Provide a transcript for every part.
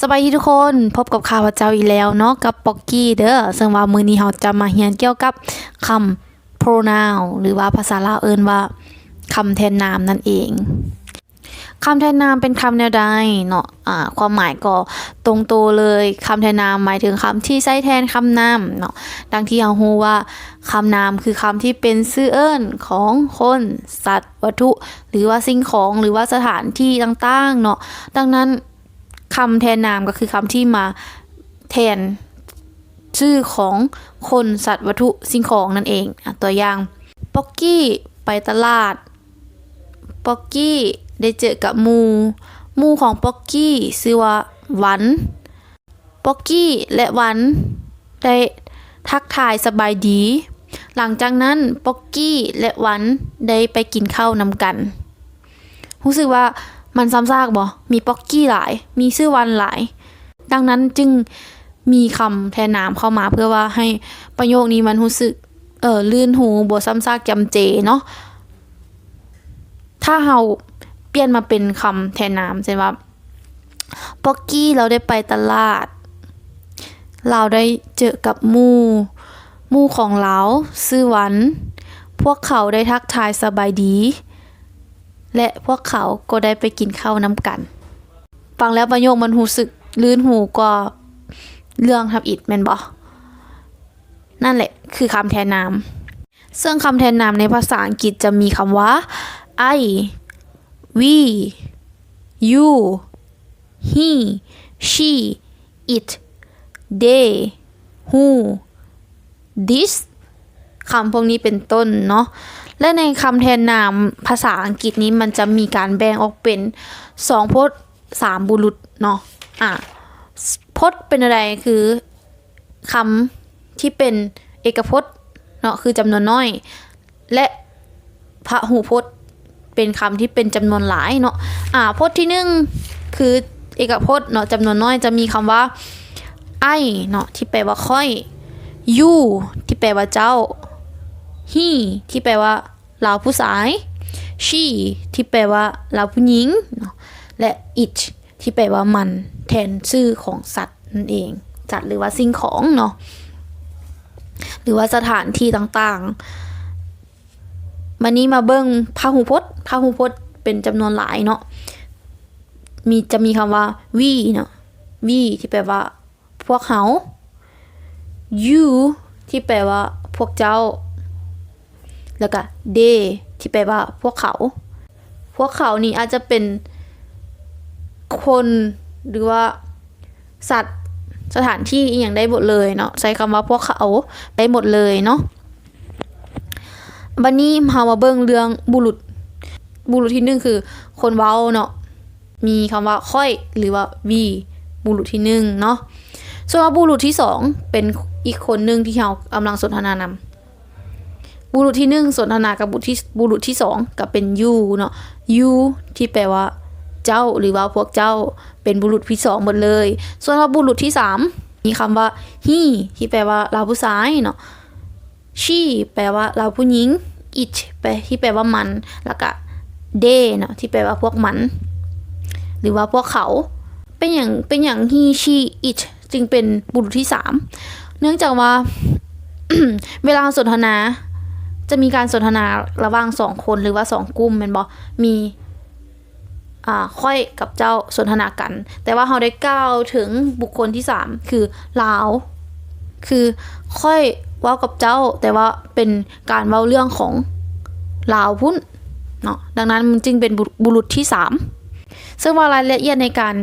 ສະບາຍດີທຸກຄົນ, ພົບກັບຂ້າພະເຈົ້າອີກແລ້ວເນາະ ກັບປັອກກີ້ເດີ. ເຊິ່ງວ່າມື້ນີ້ເຮົາຈະມາຮຽນກ່ຽວກັບຄຳ pronoun ຫຼືວ່າພາສາລາວເອີ້ນວ່າຄຳແທນນາມນັ້ນເອງ. ຄຳແທນນາມເປັນຄຳແນວໃດເນາະ? ອາ ຄວາມໝາຍກໍຕົງໂຕເລີຍ, ຄຳແທນນາມໝາຍເຖິງຄຳທີ່ໃຊ້ແທນຄຳນາມເນາະ. ດັ່ງທີ່ເຮົາຮູ້ວ່າ ຄຳນາມຄືຄຳທີ່ເປັນຊື່ເອີ້ນຂອງຄົນ, ສັດ, ວັດຖຸ ຫຼືວ່າສິ່ງຂອງ ຫຼືວ່າສະຖານທີ່ຕ່າງໆເນາະ. ດັ່ງນັ້ນ ຄຳແທນນາມກໍຄືຄຳທີ່ມາແທນຊື່ຂອງຄົນ, ສັດ, ວັດຖຸ, ສິ່ງຂອງນັ້ນເອງ. ອາ ຕົວຢ່າງ, ປັອກກີ້ໄປຕະຫຼາດ. ປັອກກີ້ໄດ້ເຈີກັບໝູ່. ໝູ່ຂອງປັອກກີ້ຊື່ວ່າວັນ. ປັອກກີ້ ແລະ ວັນ ໄດ້ທັກທາຍສະບາຍດີ. ຫຼັງຈາກນັ້ນ ປັອກກີ້ ແລະ ວັນ ໄດ້ໄປກິນເຂົ້ານຳກັນ. ຮູ້ສຶກວ່າມັນຊ້ຳຊາກບໍ່? ມີປັອກກີ້ຫຼາຍ, ມີຊື່ວັນຫຼາຍ. ດັ່ງນັ້ນຈຶ່ງມີຄຳແທນນາມເຂົ້າມາ ເພື່ອວ່າໃຫ້ປະໂຫຍກນີ້ມັນຮູ້ສຶກ ເອີ ລື່ນຫູ, ບໍ່ຊ້ຳຊາກຈຳເຈເນາະ. ຖ້າເຮົາປ່ຽນມາເປັນຄຳແທນນາມ ເຊັ່ນວ່າ ປັອກກີ້ລາວໄດ້ໄປຕະຫຼາດ, ລາວໄດ້ເຈີກັບໝູ່, ໝູ່ຂອງລາວຊື່ວັນ, ພວກເຂົາໄດ້ທັກທາຍສະບາຍດີ ແລະ ພວກເຂົາກໍໄດ້ໄປກິນເຂົ້ານຳກັນ. ຟັງແລ້ວປະໂຫຍກມັນຮູ້ສຶກລື່ນຫູກວ່າເລື່ອງທຳອິດແມ່ນບໍ່? ນັ້ນແຫຼະຄືຄຳແທນນາມ. ເຊິ່ງຄຳແທນນາມໃນພາສາອັງກິດຈະມີຄຳວ່າ I, we, you, he, she, it, they, who, this ຄຳພວກນີ້ເປັນຕົ້ນເນາະ. ແລະ ໃນຄຳແທນນາມພາສາອັງກິດນີ້ ມັນຈະມີການແບ່ງອອກເປັນສອງພົດ ສາມບຸລຸດເນາະ. ອາ ພົດເປັນແນວໃດ? ຄືຄຳທີ່ເປັນເອກະພົດເນາະ ຄືຈຳນວນນ້ອຍ ແລະ ພະຫູພົດເປັນຄຳທີ່ເປັນຈຳນວນຫຼາຍເນາະ. ອາ ພົດທີໜຶ່ງຄືເອກະພົດເນາະ ຈຳນວນນ້ອຍ ຈະມີຄຳວ່າ I ເນາະ ທີ່ແປວ່າຂ້ອຍ, you ທີ່ແປວ່າເຈົ້າ, he ທີ່ແປວ່າ ລາວຜູ້ຊາຍ, she ທີ່ແປວ່າລາວຜູ້ຍິງເນາະ ແລະ it ທີ່ແປວ່າມັນ ແທນຊື່ຂອງສັດນັ້ນເອງ, ສັດ ຫຼືວ່າສິ່ງຂອງເນາະ ຫຼືວ່າສະຖານທີ່ຕ່າງໆ. ບາດນີ້ມາເບິ່ງພະຫູພົດ. ພະຫູພົດເປັນຈຳນວນຫຼາຍເນາະ ມີ ຈະມີຄຳວ່າ we ເນາະ, we ທີ່ແປວ່າ ພວກເຮົາ, you ທີ່ແປວ່າພວກເຈົ້າ ແລ້ວກະ they ທີ່ແປວ່າພວກເຂົາ. ພວກເຂົານີ້ອາດຈະເປັນຄົນ ຫຼືວ່າສັດ, ສະຖານທີ່ ອີ່ຫຍັງໄດ້ໝົດເລີຍເນາະ, ໃຊ້ຄຳວ່າພວກເຂົາໄດ້ໝົດເລີຍເນາະ. ບັດນີ້ເຮົາມາເບິ່ງເລື່ອງບຸລຸດ. ບຸລຸດທີໜຶ່ງຄືຄົນເວົ້າເນາະ, ມີຄຳວ່າຂ້ອຍ ຫຼືວ່າ we ບຸລຸດທີໜຶ່ງເນາະ. ສ່ວນວ່າບຸລຸດທີສອງເປັນອີກຄົນໜຶ່ງທີ່ເຮົາກຳລັງສົນທະນານຳ. ບຸລຸດທີໜຶ່ງສົນທະນາກັບບຸລຸດທີ ບຸລຸດທີສອງກໍເປັນ you ເນາະ, you ທີ່ແປວ່າເຈົ້າ ຫຼືວ່າພວກເຈົ້າ ເປັນບຸລຸດທີສອງໝົດເລີຍ. ສ່ວນວ່າບຸລຸດທີສາມມີຄຳວ່າ he ທີ່ແປວ່າລາວຜູ້ຊາຍເນາະ, she ແປວ່າລາວຜູ້ຍິງ, it ແປ ທີ່ແປວ່າມັນ ແລ້ວກະ they ເນາະ ທີ່ແປວ່າພວກມັນ ຫຼືວ່າພວກເຂົາ. ເປັນຫຍັງ ເປັນຫຍັງ he, she, it ຈຶ່ງເປັນບຸລຸດທີສາມ? ເນື່ອງຈາກວ່າ ເວລາເຮົາສົນທະນາ ຈະມີການສົນທະນາລະຫວ່າງສອງຄົນ ຫຼືວ່າສອງກຸ່ມແມ່ນບໍ່? ມີ ອາ ຂ້ອຍກັບເຈົ້າສົນທະນາກັນ, ແຕ່ວ່າເຮົາໄດ້ກ່າວເຖິງບຸກຄົນທີສາມ ຄືລາວ, ຄືຂ້ອຍເວົ້າກັບເຈົ້າ ແຕ່ວ່າເປັນການເວົ້າເລື່ອງຂອງລາວພຸ້ນເນາະ, ດັ່ງນັ້ນມັນຈຶ່ງເປັນບຸ ບຸລຸດທີສາມ. ເຊິ່ງວ່າລາຍລະອຽດໃນການ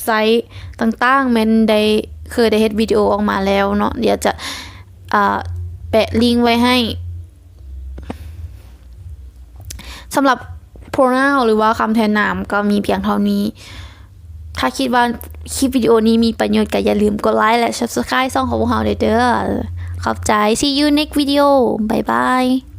ໃຊ້ຕ່າງໆ ແມ່ນໄດ້ ເຄີຍໄດ້ເຮັດວິດີໂອອອກມາແລ້ວເນາະ, ດຽວຈະ ອາ ແປະລິ້ງໄວ້ໃຫ້. ສຳລັບ pronoun ຫຼືວ່າຄຳແທນນາມກໍມີພຽງເທົ່ານີ້. ຖ້າຄິດວ່າຄລິບວິດີໂອນີ້ມີປະໂຫຍດ ກໍຢ່າລືມກົດໄລ ແລະ subscribe ຊ່ອງຂອງພວກເຮົາເດີ. ຂອບໃຈ. See you next video. Bye bye.